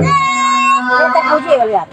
Kita puji lihat.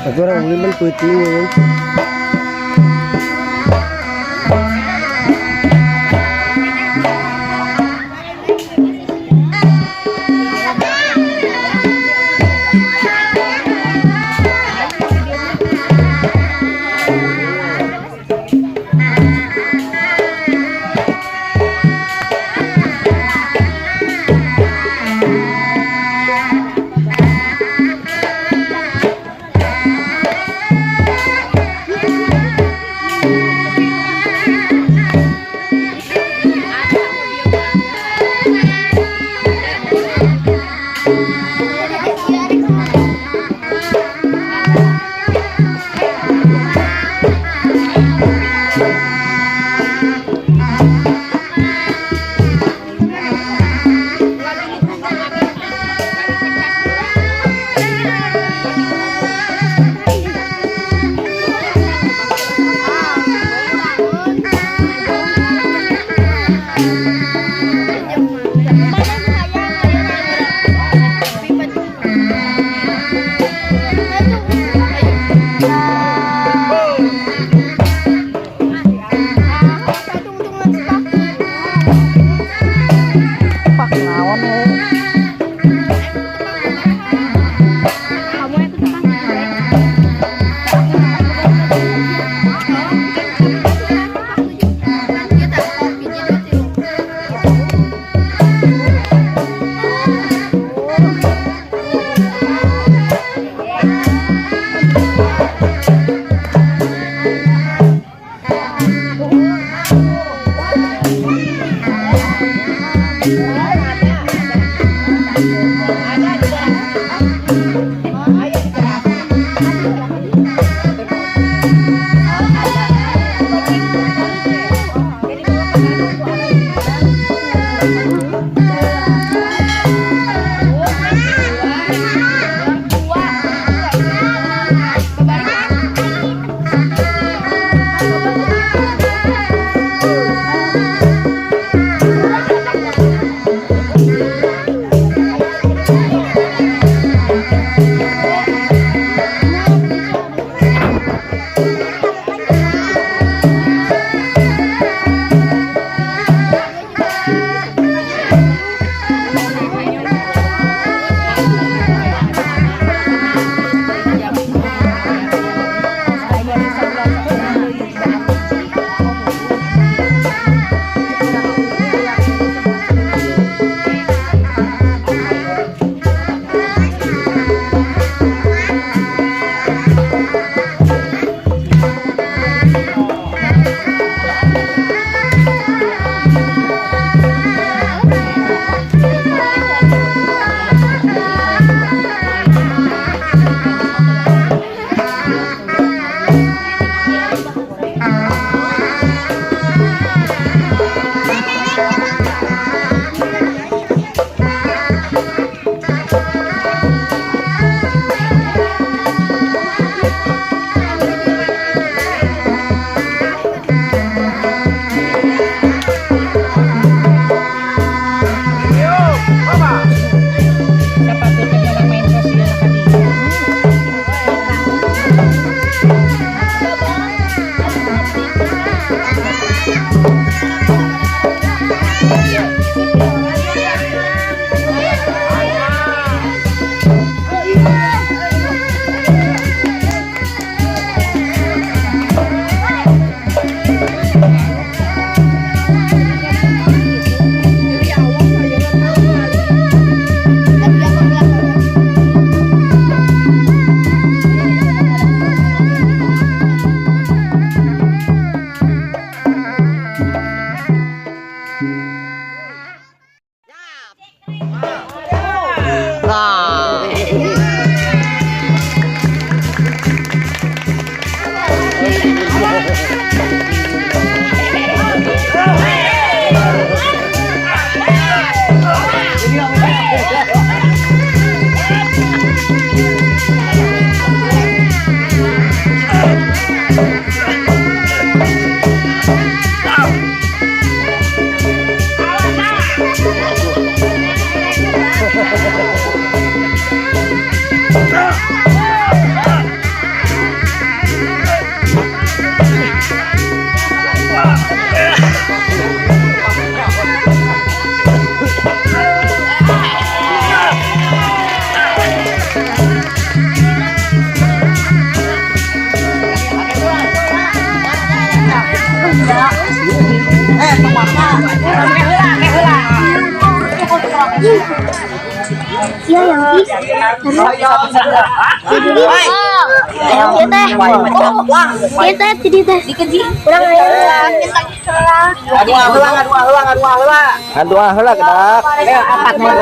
Tapi orang ulin kan peuting ya. Nah. Iya yang di. Iya teh. Iya teh jadi teh. Kurang ayo. Aduh heula, aduh heula, aduh heula. Aduh heula kedak. Ayo apat mah.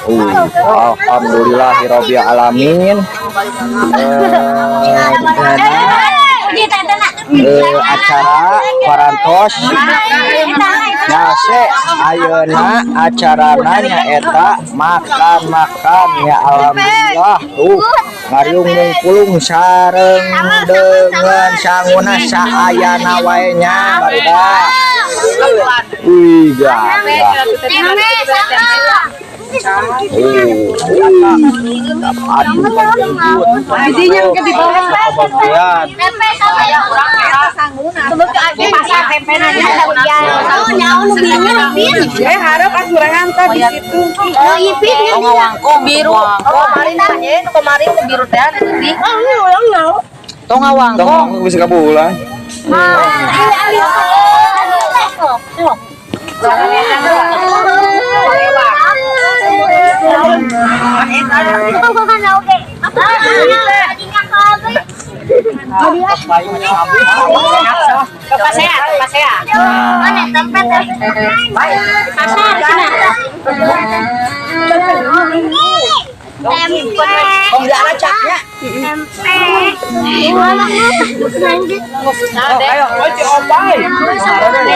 Alhamdulillahirabbil alamin. Acara parantos nyase ayeuna acarana nyaeta makan-makan ya, alhamdulillah tuh ngariung mungkulung sareng dengan sanguna saayana wae nya barudak. Wih, gagah. Oh, aduh, Gizinya mungkin di bawah. kebagian. Pasar tempe nanya. Eh harap asurangan teh di situ. Biru. Kemarin tanya, kemarin biru teh di. Tong ngawangkong. Tong bisa kabulan. Pasea, pasea. Mana tempe teh? Pasar sana. Tempe. Tong diaracaknya. Tempe. Ayo,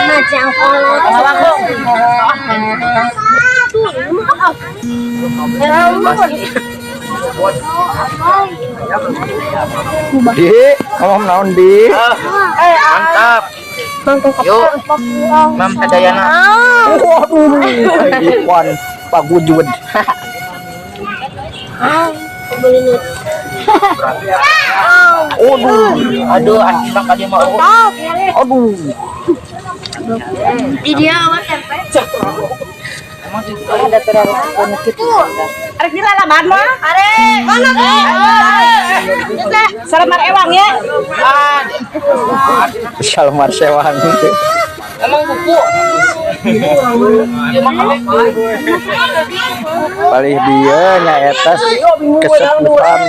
Macam kalau ngawangkong. Di, ngomong naon di? Mantap. Yuk. Mam Tadayana. Waduh, Iwan Pagujud. Aduh, Aduh, asli mah kali mau. Aduh. Di dia awak tempe. Ada terlalu gitu. Arek dilalaban mah. Are, mana teh? Salamar ewang ya. Salmar sewang. Emang buku. Palih dia nyaeta kesepuhan.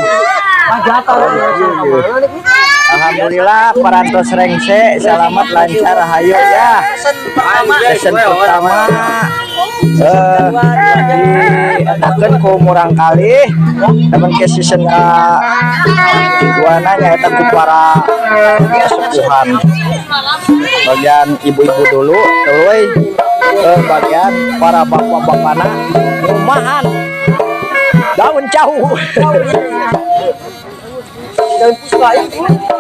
Alhamdulillah parantos rengse selamat lancar rahayu ya. Season pertama dietakeun ku murang kali temen ke season ka duana nyaeta ku para kesepuhan. Bagian ibu-ibu dulu tuluy ke bagian para bapak-bapana rumahan daun cau.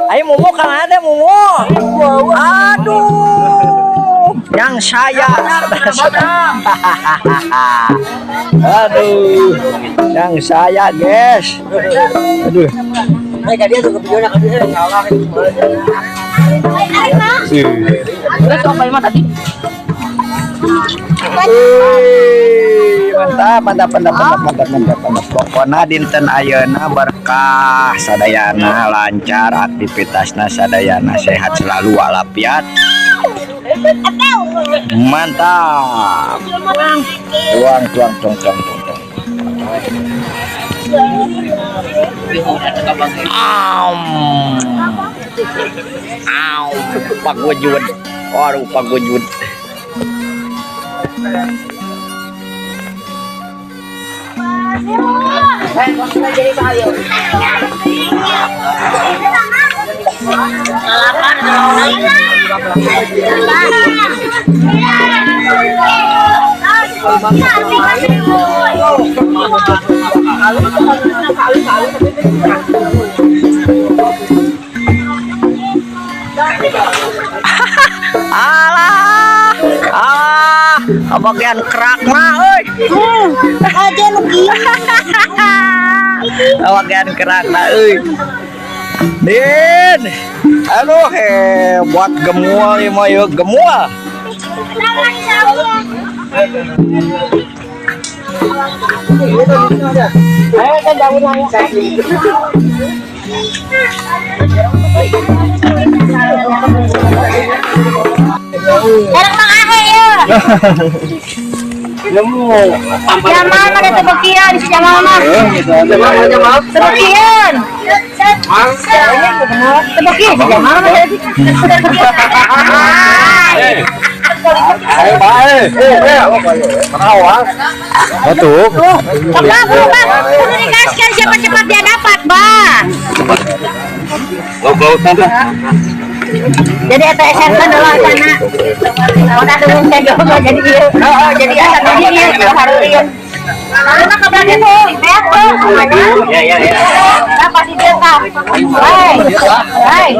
Ayo Mumu kang ada Mumu. Aduh, yang saya. Aduh, yang saya guys. Aduh. Terus apa emang tadi? Wih, mantap, mantap, mantap, mantap, mantap, mantap, mantap. Pokoknya dinten ayeuna berkah sadayana, lancar aktivitasna sadayana, sehat selalu walafiat. Mantap. Tuang, tuang, tuang, tuang, tuang, tuang. Am. Aw, pagwujud. Waduh, pagwujud. Alah, ah, bagian kerakna euy. Aja nu kieu. Bagian kerakna euy. Din. Aduh hebat gemual ieu mah yeuh gemual. Erek Mang Ahe ya. Jamal mah da tebekian si Jamal mah. Tebekian. Tebekian si Jamal mah. Tuh. Bang, bang, kudu dikasihkan siapa cepat dia dapat, Bang. Jadi eta SMK adalah sana. Mana ada yang saya jawab jadi ieu. Oh, jadi asa jadi ieu hareureun. Lalu mah ke belakang tuh, beak tuh. Ya ya ya. Nah, pasti dia tah. Hai. Hai.